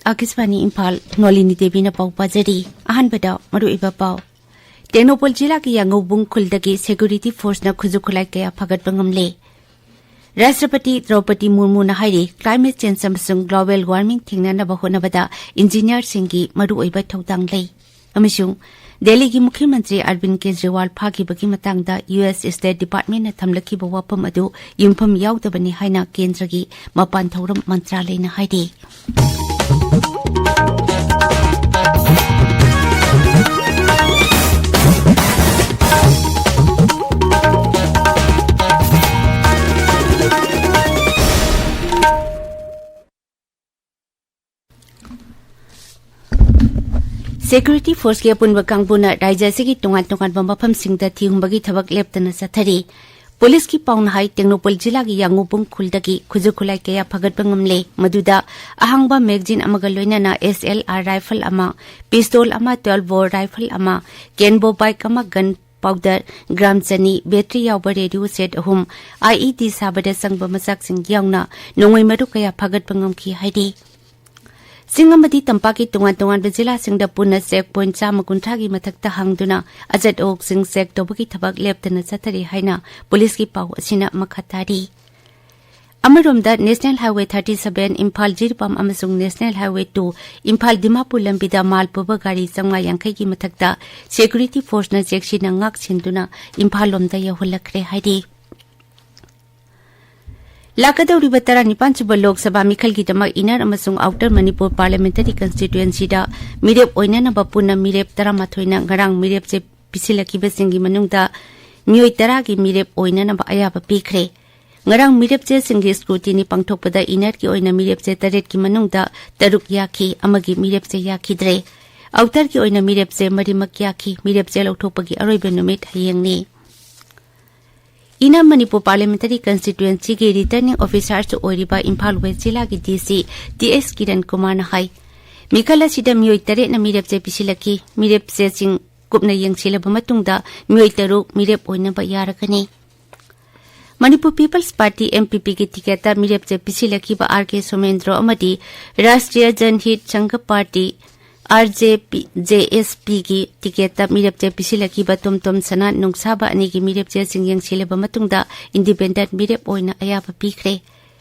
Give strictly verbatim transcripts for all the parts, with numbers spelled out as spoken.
ꯑꯥꯀꯥꯁꯕꯥꯅꯤ ꯏꯝꯐꯥꯜ, ꯅꯣꯂꯤꯅꯤ ꯗꯦꯕꯤꯅ ꯄꯥꯎ ꯄꯥꯖꯔꯤ꯫ ꯑꯍꯥꯟꯕꯗ ꯃꯔꯨꯑꯣꯏꯕ ꯄꯥꯎ꯫ ꯇꯦꯡꯅꯧꯄꯜ ꯖꯤꯂꯥꯒꯤ ꯌꯥꯉꯧꯕꯨꯡ ꯈꯨꯜꯗꯒꯤ ꯁꯦꯀ꯭ꯌꯨꯔꯤꯇꯤ ꯐꯣꯔꯁꯅ ꯈꯨꯠꯁꯨ ꯈꯨꯠꯂꯥꯏ ꯀꯌꯥ ꯐꯥꯒꯠꯄ ꯉꯝꯂꯦ꯫ ꯔꯥꯁꯇ꯭ꯔꯄꯇꯤ ꯗ꯭ꯔꯧꯄꯗꯤ ꯃꯨꯔꯃꯨꯅ ꯍꯥꯏꯔꯤ, ꯀ꯭ꯂꯥꯏꯃꯦꯠ ꯆꯦꯟꯖ ꯑꯃꯁꯨꯡ ꯒ꯭ꯂꯣꯕꯦꯜ ꯋꯥꯔꯃꯤꯡ ꯊꯦꯡꯅꯅꯕ ꯍꯣꯠꯅꯕꯗ ꯏꯟꯖꯤꯅꯤꯌꯔꯁꯤꯡꯒꯤ ꯃꯔꯨꯑꯣꯏꯕ ꯊꯧꯗꯥꯡ ꯂꯩ꯫ ꯑꯃꯁꯨꯡ ꯗꯦꯜꯂꯤꯒꯤ ꯃꯨꯈ꯭ꯌ ꯃꯟꯇ꯭ꯔꯤ ꯑꯔꯕꯤꯟ ꯀꯦꯖ꯭ꯔꯤꯋꯥꯜ ꯐꯥꯈꯤꯕꯒꯤ ꯃꯇꯥꯡꯗ ꯌꯨ ꯑꯦꯁ ꯁ꯭ꯇꯦꯠ ꯗꯤꯄꯥꯔꯠꯃꯦꯟꯅ ꯊꯝꯂꯛꯈꯤꯕ ꯋꯥꯐꯝ ꯑꯗꯨ ꯌꯨꯝꯐꯝ ꯌꯥꯎꯗꯕꯅꯤ ꯍꯥꯏꯅ ꯀꯦꯟꯗ꯭ꯔꯒꯤ ꯃꯄꯥꯟ ꯊꯧꯔꯝ ꯃꯟꯇ꯭ꯔꯥꯂꯌꯅ ꯍꯥꯏꯔꯤ꯫ ꯁꯦꯀ꯭ꯌꯨꯔꯤꯇꯤ ꯐꯣꯔꯁꯀꯤ ꯑꯄꯨꯟꯕ ꯀꯥꯡꯕꯨꯅ ꯔꯥꯖ꯭ꯌ ꯑꯁꯤꯒꯤ ꯇꯣꯉꯥꯟ ꯇꯣꯉꯥꯟꯕ ꯃꯐꯝꯁꯤꯡꯗ ꯊꯤꯍꯨꯝꯕꯒꯤ ꯊꯕꯛ ꯂꯦꯞꯇꯅ ꯆꯠꯊꯔꯤ꯫ ꯄꯨꯂꯤꯁꯀꯤ ꯄꯥꯎꯅ ꯍꯥꯏ, ꯇꯦꯡꯅꯧꯄꯜ ꯖꯤꯂꯥꯒꯤ ꯌꯥꯡꯒꯨꯕꯨꯡ ꯈꯨꯜꯗꯒꯤ ꯈꯨꯠꯁꯨ ꯈꯨꯠꯂꯥꯏ ꯀꯌꯥ ꯐꯒꯠꯄ ꯉꯝꯂꯦ, ꯃꯗꯨꯗ ꯑꯍꯥꯡꯕ ꯃꯦꯒꯖꯤꯟ ꯑꯃꯒ ꯂꯣꯏꯅꯅ ꯑꯦꯁ ꯑꯦꯜ ꯑꯥꯔ ꯔꯥꯏꯐꯜ ꯑꯃ, ꯄꯤꯁꯇꯣꯜ ꯑꯃ, ꯇ꯭ꯋꯦꯜꯚ ꯕꯣꯔ ꯔꯥꯏꯐꯜ ꯑꯃ, ꯀꯦꯟꯕꯣ ꯕꯥꯏꯛ ꯑꯃ, ꯒꯟ ꯄꯥꯎꯗꯔ ꯒ꯭ꯔꯥꯝ ꯆꯅꯤ, ꯕꯦꯇ꯭ꯔꯤ ꯌꯥꯎꯕ ꯔꯦꯗꯤꯑꯣ ꯁꯦꯠ ꯑꯍꯨꯝ, ꯑꯥꯏ ꯏ ꯗꯤ ꯁꯥꯕꯗ ꯆꯪꯕ ꯃꯆꯥꯛꯁꯤꯡ ꯌꯥꯎꯅ ꯅꯣꯡꯃꯩ ꯃꯔꯨ ꯀꯌꯥ ꯐꯥꯒꯠꯄ ꯉꯝꯈꯤ ꯍꯥꯏꯔꯤ꯫ ꯆꯤꯡ ꯑꯃꯗꯤ ꯇꯝꯄꯥꯛꯀꯤ ꯇꯣꯉꯥꯟ ꯇꯣꯉꯥꯟꯕ ꯖꯤꯂꯥꯁꯤꯡꯗ ꯄꯨꯟꯅ ꯆꯦꯛ ꯄꯣꯏꯟꯠ ꯆꯥꯝꯃ ꯀꯨꯟꯊ꯭ꯔꯥꯒꯤ ꯃꯊꯛꯇ ꯍꯥꯡꯗꯨꯅ ꯑꯆꯠ ꯑꯋꯣꯛꯁꯤꯡ ꯆꯦꯛ ꯇꯧꯕꯒꯤ ꯊꯕꯛ ꯂꯦꯞꯇꯅ ꯆꯠꯊꯔꯤ ꯍꯥꯏꯅ ꯄꯨꯂꯤꯁꯀꯤ ꯄꯥꯎ ꯑꯁꯤꯅ ꯃꯈꯥ ꯇꯥꯔꯤ꯫ ꯑꯃꯔꯣꯝꯗ, national highway thirty seven, Imphal Jiribam ꯑꯃꯁꯨꯡ national highway two, Imphal Dimapur ꯂꯝꯕꯤꯗ ꯃꯥꯜ ꯄꯨꯕ ꯒꯥꯔꯤ ꯆꯥꯝꯃꯉꯥ ꯌꯥꯡꯈꯩꯒꯤ ꯃꯊꯛꯇ ꯁꯦꯀ꯭ꯌꯨꯔꯤꯇꯤ ꯐꯣꯔꯁꯅ ꯆꯦꯛꯁꯤꯟꯅ ꯉꯥꯛ ꯁꯦꯟꯗꯨꯅ ꯏꯝꯐꯥꯜ ꯂꯣꯝꯗ ꯌꯧꯍꯜꯂꯛꯈ꯭ꯔꯦ ꯍꯥꯏꯔꯤ꯫ ꯂꯥꯛꯀꯗꯧꯔꯤꯕ ꯇꯔꯥꯅꯤꯄꯥꯟ ꯁꯨꯕ ꯂꯣꯛ ꯁꯚꯥ ꯃꯤꯈꯜꯒꯤꯗꯃꯛ ꯏꯟꯅꯔ ꯑꯃꯁꯨꯡ ꯑꯥꯎꯇꯔ ꯃꯅꯤꯄꯨꯔ ꯄꯥꯔꯂꯤꯌꯥꯃꯦꯟꯇꯔꯤ ꯀꯟꯁꯇꯤꯇ꯭ꯌꯨꯑꯦꯟꯁꯤꯗ ꯃꯤꯔꯦꯞ ꯑꯣꯏꯅꯅꯕ ꯄꯨꯟꯅ ꯃꯤꯔꯦꯞ ꯇꯔꯥꯃꯥꯊꯣꯏꯅ ꯉꯔꯥꯡ ꯃꯤꯔꯦꯞꯆꯦ ꯄꯤꯁꯤꯜꯂꯛꯈꯤꯕꯁꯤꯡꯒꯤ ꯃꯅꯨꯡꯗ ꯃꯤꯑꯣꯏ ꯇꯔꯥꯒꯤ ꯃꯤꯔꯦꯞ ꯑꯣꯏꯅꯅꯕ ꯑꯌꯥꯕ ꯄꯤꯈ꯭ꯔꯦ꯫ ꯉꯔꯥꯡ ꯃꯤꯔꯦꯞꯆꯦꯁꯤꯡꯒꯤ ꯁ꯭ꯀ꯭ꯔꯨꯇꯤꯅꯤ ꯄꯥꯡꯊꯣꯛꯄꯗ ꯏꯟꯅꯔꯒꯤ ꯑꯣꯏꯅ ꯃꯤꯔꯦꯞꯆꯦ ꯇꯔꯦꯠꯀꯤ ꯃꯅꯨꯡꯗ ꯇꯔꯨꯛ ꯌꯥꯈꯤ, ꯑꯃꯒꯤ ꯃꯤꯔꯦꯞꯆꯦ ꯌꯥꯈꯤꯗ꯭ꯔꯦ꯫ ꯑꯥꯎꯇꯔꯒꯤ ꯑꯣꯏꯅ ꯃꯤꯔꯦꯞꯆꯦ ꯃꯔꯤꯃꯛ ꯌꯥꯈꯤ꯫ ꯃꯤꯔꯦꯞꯆꯦ ꯂꯧꯊꯣꯛꯄꯒꯤ ꯑꯔꯣꯏꯕ ꯅꯨꯃꯤꯠ ꯍꯌꯦꯡꯅꯤ꯫ ꯏꯟꯅꯔ ꯃꯅꯤꯄꯨꯔ ꯄꯥꯔꯂꯤꯌꯥꯃꯦꯟꯇꯔꯤ ꯀꯟꯁꯇꯤꯇ꯭ꯌꯨꯑꯦꯟꯁꯤꯒꯤ ꯔꯤꯇꯔꯅꯤꯡ ꯑꯣꯐꯤꯁꯥꯔꯁꯨ ꯑꯣꯏꯔꯤꯕ ꯏꯝꯐꯥꯜ ꯋꯦꯁ ꯖꯤꯂꯥꯒꯤ ꯗꯤ ꯁꯤ ꯇꯤ ꯑꯦꯁ ꯀꯤꯔꯟ ꯀꯨꯃꯥꯔꯅ ꯍꯥꯏ, ꯃꯤꯈꯜ ꯑꯁꯤꯗ ꯃꯤꯑꯣꯏ ꯇꯔꯦꯠꯅ ꯃꯤꯔꯦꯞꯆꯦ ꯄꯤꯁꯤꯜꯂꯛꯈꯤ꯫ ꯃꯤꯔꯦꯞꯆꯦꯁꯤꯡ ꯀꯨꯞꯅ ꯌꯦꯡꯁꯤꯜꯂꯕ ꯃꯇꯨꯡꯗ ꯃꯤꯑꯣꯏ ꯇꯔꯨꯛ ꯃꯤꯔꯦꯞ ꯑꯣꯏꯅꯕ ꯌꯥꯔꯒꯅꯤ꯫ Manipur peoples party, M P ꯄꯤꯒꯤ ꯇꯤꯀꯦꯠꯇ ꯃꯤꯔꯦꯞꯆꯦ ꯄꯤꯁꯤꯜꯂꯛꯈꯤꯕ ꯑꯥꯔ ꯀꯦ ꯁꯣꯃꯦꯟꯗ꯭ꯔꯣ ꯑꯃꯗꯤ Rashtriya Janhit Sangh party, R J P, J S ꯄꯤꯒꯤ ꯇꯤꯀꯦꯠꯇ ꯃꯤꯔꯦꯞꯆꯦ ꯄꯤꯁꯤꯜꯂꯛꯈꯤꯕ ꯇꯣꯝꯇꯣꯝ ꯁꯅꯥ ꯅꯨꯡꯁꯥꯕ ꯑꯅꯤꯒꯤ ꯃꯤꯔꯦꯞꯆꯦꯁꯤꯡ ꯌꯦꯡꯁꯤꯜꯂꯕ ꯃꯇꯨꯡꯗ ꯏꯟꯗꯤꯄꯦꯟꯗꯦꯟꯠ ꯃꯤꯔꯦꯞ ꯑꯣꯏꯅ ꯑꯌꯥꯕ ꯄꯤꯈ꯭ꯔꯦ꯫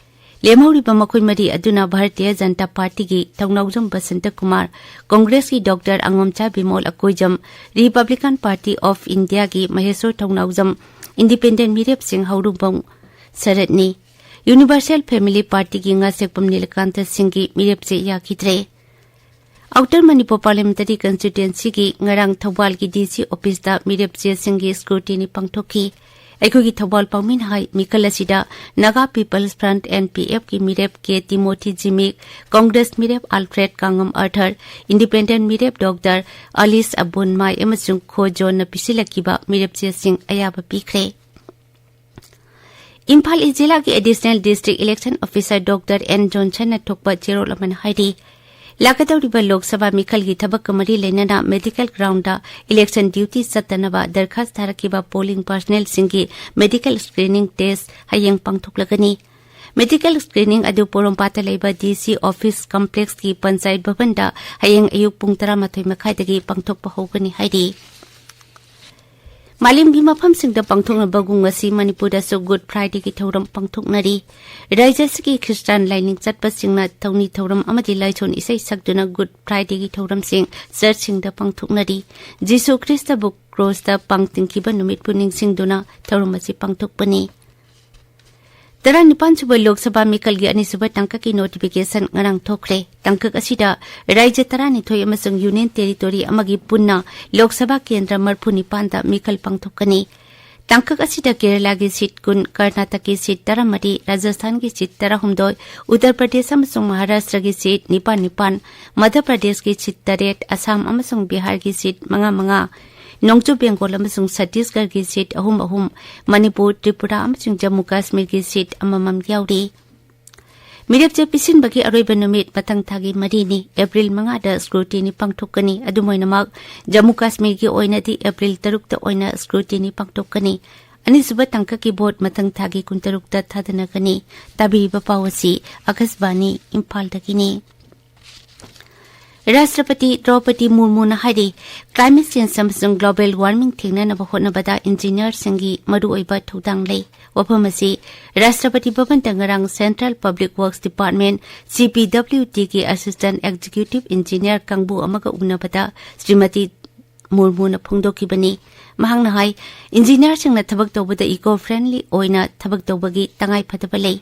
ꯂꯦꯝꯍꯧꯔꯤꯕ ꯃꯈꯣꯏ ꯃꯔꯤ ꯑꯗꯨꯅ ꯚꯥꯔꯇꯤꯌ ꯖꯅꯇꯥ ꯄꯥꯔꯇꯤꯒꯤ ꯊꯧꯅꯥꯎꯖꯝ ꯕꯁꯟꯇ ꯀꯨꯃꯥꯔ, ꯀꯣꯡꯒ꯭ꯔꯦꯁꯀꯤ doctor Angomcha Bimol Akoijam, republican party of ꯏꯟꯗꯤꯌꯥꯒꯤ ꯃꯍꯦꯁꯣꯔ ꯊꯧꯅꯥꯎꯖꯝ, ꯏꯟꯗꯤꯄꯦꯟꯗꯦꯟꯠ ꯃꯤꯔꯦꯞꯁꯤꯡ ꯍꯧꯔꯨꯕꯣꯡ ꯁꯔꯠꯅꯤ꯫ ꯌꯨꯅꯤꯚꯔꯁꯦꯜ ꯐꯦꯃꯤꯂꯤ ꯄꯥꯔꯇꯤꯒꯤ ꯉꯥꯁꯦꯛꯄꯝ ꯅꯤꯂꯀꯥꯟꯇ ꯁꯤꯡꯒꯤ ꯃꯤꯔꯦꯞꯆꯦ ꯌꯥꯈꯤꯗ꯭ꯔꯦ꯫ ꯑꯥꯎꯇꯔ ꯃꯅꯤꯄꯨꯔ ꯄꯥꯔꯂꯤꯌꯥꯃꯦꯟꯇꯔꯤ ꯀꯟꯁꯇꯤꯇ꯭ꯋꯦꯟꯁꯤꯒꯤ ꯉꯔꯥꯡ ꯊꯧꯕꯥꯜꯒꯤ ꯗꯤ ꯁꯤ ꯑꯣꯐꯤꯁꯇ ꯃꯤꯔꯦꯞꯆꯦꯁꯤꯡꯒꯤ ꯁ꯭ꯀ꯭ꯔꯨꯇꯤꯅꯤ ꯄꯥꯡꯊꯣꯛꯈꯤ꯫ ꯑꯩꯈꯣꯏꯒꯤ ꯊꯧꯕꯥꯜ ꯄꯥꯎꯃꯤꯅ ꯍꯥꯏ, ꯃꯤꯈꯜ ꯑꯁꯤꯗ Naga peoples front, N P ꯑꯦꯐꯀꯤ ꯃꯤꯔꯦꯞ ꯀꯦ ꯇꯤꯃꯣꯊꯤ ꯖꯤꯃꯤꯛ, ꯀꯣꯡꯒ꯭ꯔꯦꯁ ꯃꯤꯔꯦꯞ ꯑꯜꯐ꯭ꯔꯦꯗ ꯀꯥꯡꯉꯝ ꯑꯥꯔꯊꯔ, ꯏꯟꯗꯤꯄꯦꯟꯗꯦꯟꯠ ꯃꯤꯔꯦꯞ ꯗꯣꯛꯇꯔ ꯑꯂꯤꯁ ꯑꯕꯣꯟꯃꯥꯏ ꯑꯃꯁꯨꯡ ꯈꯣ ꯖꯣꯟꯅ ꯄꯤꯁꯤꯜꯂꯛꯈꯤꯕ ꯃꯤꯔꯦꯞꯆꯦꯁꯤꯡ ꯑꯌꯥꯕ ꯄꯤꯈ꯭ꯔꯦ꯫ ꯏꯝꯐꯥꯜ ꯏꯁ ꯖꯤꯂꯥꯒꯤ additional district election officer doctor N ꯖꯣꯟꯁꯟꯅ ꯊꯣꯛꯄ ꯆꯦꯔꯣꯜ ꯑꯃꯅ ꯍꯥꯏꯔꯤ, ꯂꯥꯛꯀꯗꯧꯔꯤꯕ ꯂꯣꯛ ꯁꯚꯥ ꯃꯤꯈꯜꯒꯤ ꯊꯕꯛꯀ ꯃꯔꯤ ꯂꯩꯅꯅ ꯃꯦꯗꯤꯀꯦꯜ ꯒ꯭ꯔꯥꯎꯟꯗ ꯏꯂꯦꯛꯁꯟ ꯗ꯭ꯌꯨꯇꯤ ꯆꯠꯇꯅꯕ ꯗꯔꯈꯥꯁ ꯊꯥꯔꯛꯈꯤꯕ ꯄꯣꯂꯤꯡ ꯄꯥꯔꯁꯅꯦꯜꯁꯤꯡꯒꯤ ꯃꯦꯗꯤꯀꯦꯜ ꯁ꯭ꯀ꯭ꯔꯤꯅꯤꯡ ꯇꯦꯁ ꯍꯌꯦꯡ ꯄꯥꯡꯊꯣꯛꯂꯒꯅꯤ꯫ ꯃꯦꯗꯤꯀꯦꯜ ꯁ꯭ꯀ꯭ꯔꯤꯅꯤꯡ ꯑꯗꯨ ꯄꯣꯔꯣꯝꯄꯥꯠꯇ ꯂꯩꯕ ꯗꯤ ꯁꯤ ꯑꯣꯐꯤꯁ ꯀꯝꯄ꯭ꯂꯦꯛꯁꯀꯤ ꯄꯟꯆꯥꯌꯠ ꯚꯕꯟꯗ ꯍꯌꯦꯡ ꯑꯌꯨꯛ ꯄꯨꯡ ꯇꯔꯥꯃꯥꯊꯣꯏ ꯃꯈꯥꯏꯗꯒꯤ ꯄꯥꯡꯊꯣꯛꯄ ꯍꯧꯒꯅꯤ ꯍꯥꯏꯔꯤ꯫ ꯃꯥꯂꯦꯝꯒꯤ ꯃꯐꯝꯁꯤꯡꯗ ꯄꯥꯡꯊꯣꯛꯅꯕꯒꯨꯝ ꯉꯁꯤ ꯃꯅꯤꯄꯨꯔꯗꯁꯨ ꯒꯨꯗ ꯐ꯭ꯔꯥꯏꯗꯦꯒꯤ ꯊꯧꯔꯝ ꯄꯥꯡꯊꯣꯛꯅꯔꯤ꯫ ꯔꯥꯖ꯭ꯌ ꯑꯁꯤꯒꯤ ꯈ꯭ꯔꯤꯁꯇꯥꯟ ꯂꯥꯏꯅꯤꯡ ꯆꯠꯄꯁꯤꯡꯅ ꯊꯧꯅꯤ ꯊꯧꯔꯝ ꯑꯃꯗꯤ ꯂꯥꯏꯁꯣꯟ ꯏꯁꯩ ꯁꯛꯇꯨꯅ ꯒꯨꯗ ꯐ꯭ꯔꯥꯏꯗꯦꯒꯤ ꯊꯧꯔꯝꯁꯤꯡ ꯆꯔꯆꯁꯤꯡꯗ ꯄꯥꯡꯊꯣꯛꯅꯔꯤ꯫ ꯖꯤꯁꯨ ꯈ꯭ꯔꯤꯁꯇꯕꯨ ꯀ꯭ꯔꯣꯁꯇ ꯄꯥꯡ ꯇꯤꯡꯈꯤꯕ ꯅꯨꯃꯤꯠꯄꯨ ꯅꯤꯡꯁꯤꯡꯗꯨꯅ ꯊꯧꯔꯝ ꯑꯁꯤ ꯄꯥꯡꯊꯣꯛꯄꯅꯤ꯫ ꯇꯔꯥꯅꯤꯄꯥꯟ ꯁꯨꯕ ꯂꯣꯛ ꯁꯚꯥ ꯃꯤꯈꯜꯒꯤ ꯑꯅꯤꯁꯨꯕ ꯇꯥꯡꯀꯛꯀꯤ ꯅꯣꯇꯤꯐꯤꯀꯦꯁꯟ ꯉꯔꯥꯡ ꯊꯣꯛꯈ꯭ꯔꯦ꯫ ꯇꯥꯡꯀꯛ ꯑꯁꯤꯗ ꯔꯥꯖ꯭ꯌ ꯇꯔꯥꯅꯤꯊꯣꯏ ꯑꯃꯁꯨꯡ ꯌꯨꯅꯤꯌꯟ ꯇꯦꯔꯤꯇꯣꯔꯤ ꯑꯃꯒꯤ ꯄꯨꯟꯅ ꯂꯣꯛ ꯁꯚꯥ ꯀꯦꯟꯗ꯭ꯔ ꯃꯔꯤꯐꯨ ꯅꯤꯄꯥꯟꯗ ꯃꯤꯈꯜ ꯄꯥꯡꯊꯣꯛꯀꯅꯤ꯫ ꯇꯥꯡꯀꯛ ꯑꯁꯤꯗ ꯀꯦꯔꯂꯥꯒꯤ ꯁꯤꯠ ꯀꯨꯟ, ꯀꯔꯅꯥꯇꯀꯒꯤ ꯁꯤꯠ ꯇꯔꯥꯃꯔꯤ, ꯔꯥꯖꯁꯊꯥꯟꯒꯤ ꯁꯤꯠ ꯇꯔꯥꯍꯨꯝꯗꯣꯏ, ꯎꯠꯇꯔ ꯄ꯭ꯔꯗꯦꯁ ꯑꯃꯁꯨꯡ ꯃꯍꯥꯔꯥꯁꯇ꯭ꯔꯒꯤ ꯁꯤꯠ ꯅꯤꯄꯥꯟ ꯅꯤꯄꯥꯟ, ꯃꯙ꯭ꯌ ꯄ꯭ꯔꯗꯦꯁꯀꯤ ꯁꯤꯠ ꯇꯔꯦꯠ, ꯑꯁꯥꯝ ꯑꯃꯁꯨꯡ ꯕꯤꯍꯥꯔꯒꯤ ꯁꯤꯠ ꯃꯉꯥ ꯃꯉꯥ, ꯅꯣꯡꯆꯨꯞ ꯕꯦꯡꯒꯣꯜ ꯑꯃꯁꯨꯡ ꯁꯠꯇꯤꯁꯒꯔꯒꯤ ꯁꯤꯠ ꯑꯍꯨꯝ ꯑꯍꯨꯝ, ꯃꯅꯤꯄꯨꯔ, ꯇ꯭ꯔꯤꯄꯨꯔꯥ ꯑꯃꯁꯨꯡ ꯖꯝꯃꯨ ꯀꯥꯁꯃꯤꯔꯒꯤ ꯁꯤꯠ ꯑꯃꯃꯝ ꯌꯥꯎꯔꯤ꯫ ꯃꯤꯔꯦꯞꯆꯦ ꯄꯤꯁꯤꯟꯕꯒꯤ ꯑꯔꯣꯏꯕ ꯅꯨꯃꯤꯠ ꯃꯊꯪ ꯊꯥꯒꯤ ꯃꯔꯤꯅꯤ, ꯑꯦꯄ꯭ꯔꯤꯜ ꯃꯉꯥꯗ ꯁ꯭ꯀ꯭ꯔꯨꯇꯤꯅꯤ ꯄꯥꯡꯊꯣꯛꯀꯅꯤ꯫ ꯑꯗꯨꯝ ꯑꯣꯏꯅꯃꯛ, ꯖꯝꯃꯨ ꯀꯥꯁꯃꯤꯔꯒꯤ ꯑꯣꯏꯅꯗꯤ ꯑꯦꯄ꯭ꯔꯤꯜ ꯇꯔꯨꯛꯇ ꯑꯣꯏꯅ ꯁ꯭ꯀ꯭ꯔꯨꯇꯤꯅꯤ ꯄꯥꯡꯊꯣꯛꯀꯅꯤ꯫ ꯑꯅꯤꯁꯨꯕ ꯇꯥꯡꯀꯛꯀꯤ ꯚꯣꯠ ꯃꯊꯪ ꯊꯥꯒꯤ ꯀꯨꯟꯇꯔꯨꯛꯇ ꯊꯥꯗꯅꯒꯅꯤ꯫ ꯇꯥꯕꯤꯔꯤꯕ ꯄꯥꯎ ꯑꯁꯤ ꯑꯀꯥꯁꯕꯥꯅꯤ ꯏꯝꯐꯥꯜꯗꯒꯤꯅꯤ꯫ ꯔꯥꯁꯇ꯭ꯔꯄꯇꯤ ꯗ꯭ꯔꯧꯄꯗꯤ ꯃꯨꯔꯃꯨꯅ ꯍꯥꯏꯔꯤ, climate change ꯑꯃꯁꯨꯡ global warming ꯊꯦꯡꯅꯅꯕ ꯍꯣꯠꯅꯕꯗ ꯏꯟꯖꯤꯅꯤꯌꯔꯁꯤꯡꯒꯤ ꯃꯔꯨꯑꯣꯏꯕ ꯊꯧꯗꯥꯡ ꯂꯩ꯫ ꯋꯥꯐꯝ ꯑꯁꯤ ꯔꯥꯁꯇ꯭ꯔꯄꯇꯤ ꯚꯕꯟꯗ ꯉꯔꯥꯡ Central Public Works Department, C P W D, ꯒꯤ Assistant Executive Engineer ꯀꯥꯡꯕꯨ ꯑꯃꯒ ꯎꯅꯕꯗ ꯁ꯭ꯔꯤꯃꯇꯤ ꯃꯨꯔꯃꯨꯅ ꯐꯣꯡꯗꯣꯛꯈꯤꯕꯅꯤ꯫ ꯃꯍꯥꯛꯅ ꯍꯥꯏ, ꯏꯟꯖꯤꯅꯤꯌꯔꯁꯤꯡꯅ ꯊꯕꯛ ꯇꯧꯕꯗ eco friendly ꯑꯣꯏꯅ ꯊꯕꯛ ꯇꯧꯕꯒꯤ ꯇꯉꯥꯏꯐꯗꯕ ꯂꯩ꯫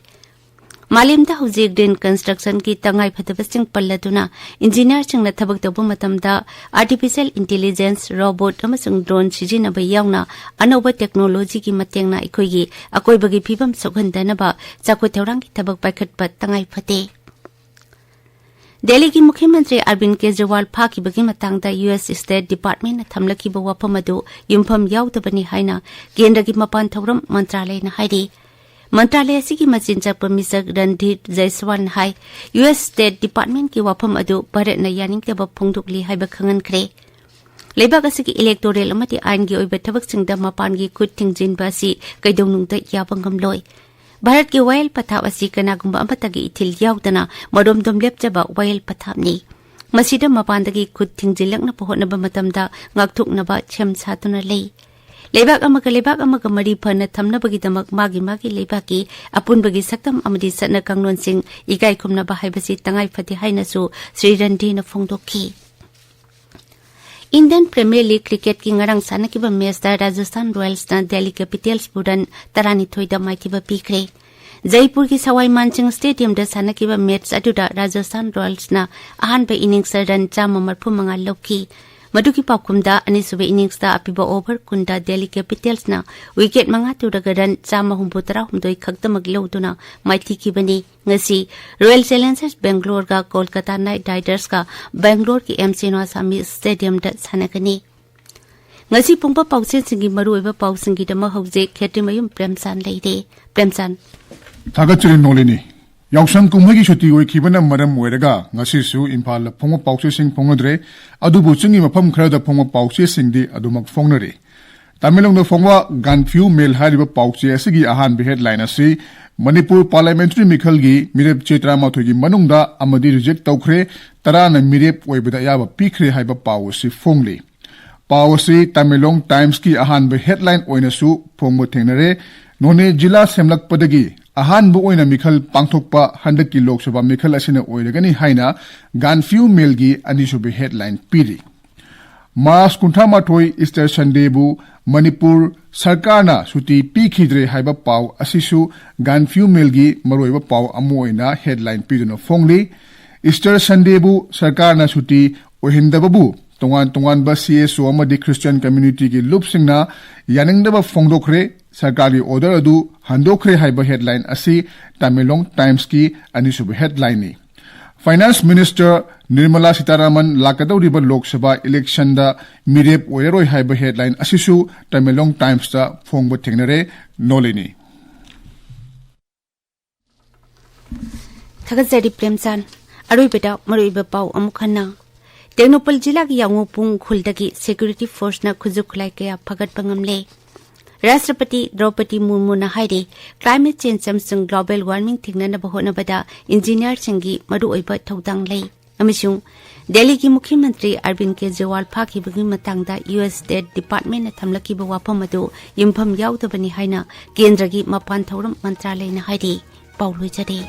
ꯃꯥꯂꯦꯝꯗ ꯍꯧꯖꯤꯛ green constructionꯒꯤ ꯇꯉꯥꯏꯐꯗꯕꯁꯤꯡ ꯄꯜꯂꯗꯨꯅ, ꯏꯟꯖꯤꯅꯤꯌꯔꯁꯤꯡꯅ ꯊꯕꯛ ꯇꯧꯕ ꯃꯇꯝꯗ artificial intelligence, robot ꯑꯃꯁꯨꯡ drone ꯁꯤꯖꯤꯟꯅꯕ ꯌꯥꯎꯅ ꯑꯅꯧꯕ technologyꯒꯤ ꯃꯇꯦꯡꯅ ꯑꯩꯈꯣꯏꯒꯤ ꯑꯀꯣꯏꯕꯒꯤ ꯐꯤꯕꯝ ꯁꯣꯛꯍꯟꯗꯅꯕ ꯆꯥꯎꯈꯠ ꯊꯧꯔꯥꯡꯒꯤ ꯊꯕꯛ ꯄꯥꯏꯈꯠꯄ ꯇꯉꯥꯏ ꯐꯗꯦ꯫ ꯗꯦꯜꯂꯤꯒꯤ ꯃꯨꯈ꯭ꯌ ꯃꯟꯇ꯭ꯔꯤ ꯑꯔꯕꯤꯟ ꯀꯦꯖ꯭ꯔꯤꯋꯥꯜ ꯐꯥꯈꯤꯕꯒꯤ ꯃꯇꯥꯡꯗ ꯌꯨ ꯑꯦꯁ State Departmentꯅ ꯊꯝꯂꯛꯈꯤꯕ ꯋꯥꯐꯝ ꯑꯗꯨ ꯌꯨꯝꯐꯝ ꯌꯥꯎꯗꯕꯅꯤ ꯍꯥꯏꯅ ꯀꯦꯟꯗ꯭ꯔꯒꯤ ꯃꯄꯥꯟ ꯊꯧꯔꯝ ꯃꯟꯇ꯭ꯔꯥꯂꯌꯅ ꯍꯥꯏꯔꯤ꯫ ꯃꯟꯇ꯭ꯔꯥꯂꯌ ꯑꯁꯤꯒꯤ ꯃꯆꯤꯟ ꯆꯥꯛꯄ ꯃꯤꯁꯛ ꯔꯟꯙꯤꯔ ꯖꯩꯁ꯭ꯋꯥꯜꯅ ꯍꯥꯏ, ꯌꯨ ꯑꯦꯁ State Departmentꯀꯤ ꯋꯥꯐꯝ ꯑꯗꯨ ꯚꯥꯔꯠꯅ ꯌꯥꯅꯤꯡꯗꯕ ꯐꯣꯡꯗꯣꯛꯂꯤ ꯍꯥꯏꯕ ꯈꯪꯍꯟꯈ꯭ꯔꯦ꯫ ꯂꯩꯕꯥꯛ ꯑꯁꯤꯒꯤ electoral ꯑꯃꯗꯤ ꯑꯥꯏꯟꯒꯤ ꯑꯣꯏꯕ ꯊꯕꯛꯁꯤꯡꯗ ꯃꯄꯥꯟꯒꯤ ꯈꯨꯠ ꯊꯤꯡꯖꯤꯟꯕ ꯑꯁꯤ ꯀꯩꯗꯧꯅꯨꯡꯗ ꯌꯥꯕ ꯉꯝꯂꯣꯏ꯫ ꯚꯥꯔꯠꯀꯤ ꯋꯥꯌꯦꯜ ꯄꯊꯥꯞ ꯑꯁꯤ ꯀꯅꯥꯒꯨꯝꯕ ꯑꯃꯠꯇꯒꯤ ꯏꯊꯤꯜ ꯌꯥꯎꯗꯅ ꯃꯔꯣꯝꯗꯣꯝ ꯂꯦꯞꯆꯕ ꯋꯥꯌꯦꯜ ꯄꯊꯥꯞꯅꯤ꯫ ꯃꯁꯤꯗ ꯃꯄꯥꯟꯗꯒꯤ ꯈꯨꯠ ꯊꯤꯡꯖꯤꯜꯂꯛꯅꯕ ꯍꯣꯠꯅꯕ ꯃꯇꯝꯗ ꯉꯥꯛꯊꯣꯛꯅꯕ ꯁꯦꯝ ꯁꯥꯗꯨꯅ ꯂꯩ꯫ ꯂꯩꯕꯥꯛ ꯑꯃꯒ ꯂꯩꯕꯥꯛ ꯑꯃꯒ ꯃꯔꯤ ꯐꯅ ꯊꯝꯅꯕꯒꯤꯗꯃꯛ ꯃꯥꯒꯤ ꯃꯥꯒꯤ ꯂꯩꯕꯥꯛꯀꯤ ꯑꯄꯨꯟꯕꯒꯤ ꯁꯛꯇꯝ ꯑꯃꯗꯤ ꯆꯠꯅ ꯀꯥꯡꯂꯣꯟꯁꯤꯡ ꯏꯀꯥꯏ ꯈꯨꯝꯅꯕ ꯍꯥꯏꯕꯁꯤ ꯇꯉꯥꯏ ꯐꯗꯦ ꯍꯥꯏꯅꯁꯨ ꯁ꯭ꯔꯤ ꯔꯟꯙꯤꯔꯅ ꯐꯣꯡꯗꯣꯛꯈꯤ꯫ Indian Premier League cricketꯀꯤ ꯉꯔꯥꯡ ꯁꯥꯟꯅꯈꯤꯕ matchꯇ Rajasthan Royalsꯅ Delhi Capitalsꯕꯨ run ꯇꯔꯥꯅꯤꯊꯣꯏꯗ ꯃꯥꯏꯊꯤꯕ ꯄꯤꯈ꯭ꯔꯦ꯫ ꯖꯩꯄꯨꯔꯒꯤ ꯁꯋꯥꯏ ꯃꯥꯟꯁꯤꯡ Stadiumꯗ ꯁꯥꯟꯅꯈꯤꯕ match ꯑꯗꯨꯗ Rajasthan Royalsꯅ ꯑꯍꯥꯟꯕ inningsꯇ run ꯆꯥꯝꯃ ꯃꯔꯤꯐꯨ ꯃꯉꯥ ꯂꯧꯈꯤ꯫ ꯃꯗꯨꯒꯤ ꯄꯥꯎꯈꯨꯝꯗ ꯑꯅꯤꯁꯨꯕ inningsꯇ ꯑꯄꯤꯕ over ꯀꯨꯟꯗ Delhi Capitalsꯅ wicket ꯃꯉꯥ ꯇꯨꯔꯒ run ꯆꯥꯝꯃ ꯍꯨꯝꯐꯨ ꯇꯔꯥꯍꯨꯝꯗꯣꯏ ꯈꯛꯇꯃꯛ ꯂꯧꯗꯨꯅ ꯃꯥꯏꯊꯤꯈꯤꯕꯅꯤ꯫ ꯉꯁꯤ Royal Challengers Bangaloreꯒ Kolkata Knight Ridersꯀ Bangaloreꯒꯤ M Chinnaswamy Stadiumꯗ ꯁꯥꯟꯅꯒꯅꯤ꯫ ꯉꯁꯤ ꯐꯣꯡꯕ ꯄꯥꯎꯆꯦꯁꯤꯡꯒꯤ ꯃꯔꯨꯑꯣꯏꯕ ꯄꯥꯎꯁꯤꯡꯒꯤꯗꯃꯛ ꯍꯧꯖꯤꯛ ꯈꯦꯇ꯭ꯔꯤꯃꯌꯨꯝ ꯄ꯭ꯔꯦꯝꯆꯥꯟ ꯂꯩꯔꯦ꯫ ꯄ꯭ꯔꯦꯝꯆꯥꯟ꯫ ꯊꯥꯒꯠꯆꯔꯤ ꯅꯣꯂꯤꯅꯤ꯫ ꯌꯥꯎꯁꯪ ꯀꯨꯝꯍꯩꯒꯤ ꯁꯨꯇꯤ ꯑꯣꯏꯈꯤꯕꯅ ꯃꯔꯝ ꯑꯣꯏꯔꯒ ꯉꯁꯤꯁꯨ ꯏꯝꯐꯥꯜꯗ ꯐꯣꯡꯕ ꯄꯥꯎꯆꯦꯁꯤꯡ ꯐꯣꯡꯅꯗ꯭ꯔꯦ꯫ ꯑꯗꯨꯕꯨ ꯆꯤꯡꯒꯤ ꯃꯐꯝ ꯈꯔꯗ ꯐꯣꯡꯕ ꯄꯥꯎꯆꯦꯁꯤꯡꯗꯤ ꯑꯗꯨꯃꯛ ꯐꯣꯡꯅꯔꯤ꯫ ꯇꯃꯦꯡꯂꯣꯡꯗ ꯐꯣꯡꯕ ꯒꯥꯟꯐꯤꯌꯨ ꯃꯦꯜ ꯍꯥꯏꯔꯤꯕ ꯄꯥꯎꯆꯦ ꯑꯁꯤꯒꯤ ꯑꯍꯥꯟꯕ headline ꯑꯁꯤ ꯃꯅꯤꯄꯨꯔ parliamentary ꯃꯤꯈꯜꯒꯤ ꯃꯤꯔꯦꯞ ꯆꯦ ꯇꯔꯥꯃꯥꯊꯣꯏꯒꯤ ꯃꯅꯨꯡꯗ ꯑꯃꯗꯤ reject ꯇꯧꯈ꯭ꯔꯦ, ꯇꯔꯥꯅ ꯃꯤꯔꯦꯞ ꯑꯣꯏꯕꯗ ꯑꯌꯥꯕ ꯄꯤꯈ꯭ꯔꯦ ꯍꯥꯏꯕ ꯄꯥꯎ ꯑꯁꯤ ꯐꯣꯡꯂꯤ꯫ ꯄꯥꯎ ꯑꯁꯤ ꯇꯃꯦꯡꯂꯣꯡ Timesꯀꯤ ꯑꯍꯥꯟꯕ headline ꯑꯣꯏꯅꯁꯨ ꯐꯣꯡꯕ ꯊꯦꯡꯅꯔꯦ꯫ ꯅꯣꯅꯦ ꯖꯤꯂꯥ ꯁꯦꯝꯂꯛꯄꯗꯒꯤ ꯑꯍꯥꯟꯕ ꯑꯣꯏꯅ ꯃꯤꯈꯜ ꯄꯥꯡꯊꯣꯛꯄ ꯍꯟꯗꯛꯀꯤ ꯂꯣꯛ ꯁꯚꯥ ꯃꯤꯈꯜ ꯑꯁꯤꯅ ꯑꯣꯏꯔꯒꯅꯤ ꯍꯥꯏꯅ ꯒꯥꯟꯐꯤꯌꯨ ꯃꯦꯜꯒꯤ ꯑꯅꯤꯁꯨꯕ headline ꯄꯤꯔꯤ꯫ ꯃꯥꯔꯆ ꯀꯨꯟꯊ꯭ꯔꯥ ꯃꯥꯊꯣꯏ Easter Sundayꯕꯨ ꯃꯅꯤꯄꯨꯔ ꯁꯔꯀꯥꯔꯅ ꯁꯨꯇꯤ ꯄꯤꯈꯤꯗ꯭ꯔꯦ ꯍꯥꯏꯕ ꯄꯥꯎ ꯑꯁꯤꯁꯨ ꯒꯥꯟꯐꯤꯌꯨ ꯃꯦꯜꯒꯤ ꯃꯔꯨꯑꯣꯏꯕ ꯄꯥꯎ ꯑꯃ ꯑꯣꯏꯅ headline ꯄꯤꯗꯨꯅ ꯐꯣꯡꯂꯤ꯫ Easter Sundayꯕꯨ ꯁꯔꯀꯥꯔꯅ ꯁꯨꯇꯤ ꯑꯣꯏꯍꯟꯗꯕꯕꯨ ꯇꯣꯉꯥꯟ ꯇꯣꯉꯥꯟꯕ CSO ꯑꯃꯗꯤ Christian communityꯒꯤ ꯂꯨꯞꯁꯤꯡꯅ ꯌꯥꯅꯤꯡꯗꯕ ꯐꯣꯡꯗꯣꯛꯈ꯭ꯔꯦ꯫ ꯁꯔꯀꯥꯔꯒꯤ order ꯑꯗꯨ ꯍꯟꯗꯣꯛꯈ꯭ꯔꯦ ꯍꯥꯏꯕ headline ꯑꯁꯤ ꯇꯃꯦꯡꯂꯣꯡ Timesꯀꯤ ꯑꯅꯤꯁꯨꯕ headlineꯅꯤ꯫ Finance Minister ꯅꯤꯔꯃꯂꯥ ꯁꯤꯇꯥꯔꯥꯃꯟ ꯂꯥꯛꯀꯗꯧꯔꯤꯕ ꯂꯣꯛ ꯁꯚꯥ electionꯗ ꯃꯤꯔꯦꯞ ꯑꯣꯏꯔꯔꯣꯏ ꯍꯥꯏꯕ headline ꯑꯁꯤꯁꯨ ꯇꯃꯦꯡꯂꯣꯡ Timesꯇ ꯐꯣꯡꯕ ꯊꯦꯡꯅꯔꯦ꯫ ꯅꯣꯂꯤꯅꯤ꯫ ꯊꯥꯒꯠꯆꯔꯤ ꯄ꯭ꯔꯦꯝꯆꯥꯟ꯫ ꯑꯔꯣꯏꯕꯗ ꯃꯔꯨꯑꯣꯏꯕ ꯄꯥꯎ ꯑꯃꯨꯛ ꯍꯟꯅ꯫ ꯇꯦꯡꯅꯧꯄꯜ ꯖꯤꯂꯥꯒꯤ ꯌꯥꯡꯉꯨꯄꯨꯡ ꯈꯨꯜꯗꯒꯤ security forceꯅ ꯈꯨꯠꯁꯨ ꯈꯨꯠꯂꯥꯏ ꯀꯌꯥ ꯐꯒꯠꯄ ꯉꯝꯂꯦ꯫ ꯔꯥꯁꯇ꯭ꯔꯄꯇꯤ ꯗ꯭ꯔꯧꯄꯗꯤ ꯃꯨꯔꯃꯨꯅ ꯍꯥꯏꯔꯤ, climate change ꯑꯃꯁꯨꯡ global warming ꯊꯦꯡꯅꯅꯕ ꯍꯣꯠꯅꯕꯗ engineerꯁꯤꯡꯒꯤ ꯃꯔꯨꯑꯣꯏꯕ ꯊꯧꯗꯥꯡ ꯂꯩ꯫ ꯑꯃꯁꯨꯡ ꯗꯦꯜꯂꯤꯒꯤ ꯃꯨꯈ꯭ꯌ ꯃꯟꯇ꯭ꯔꯤ ꯑꯔꯕꯤꯟ ꯀꯦꯖ꯭ꯔꯤꯋꯥꯜ ꯐꯥꯈꯤꯕꯒꯤ ꯃꯇꯥꯡꯗ U S State Departmentꯅ ꯊꯝꯂꯛꯈꯤꯕ ꯋꯥꯐꯝ ꯑꯗꯨ ꯌꯨꯝꯐꯝ ꯌꯥꯎꯗꯕꯅꯤ ꯍꯥꯏꯅ ꯀꯦꯟꯗ꯭ꯔꯒꯤ ꯃꯄꯥꯟ ꯊꯧꯔꯝ ꯃꯟꯇ꯭ꯔꯥꯂꯌꯅ ꯍꯥꯏꯔꯤ꯫ ꯄꯥꯎ ꯂꯣꯏꯖꯔꯦ꯫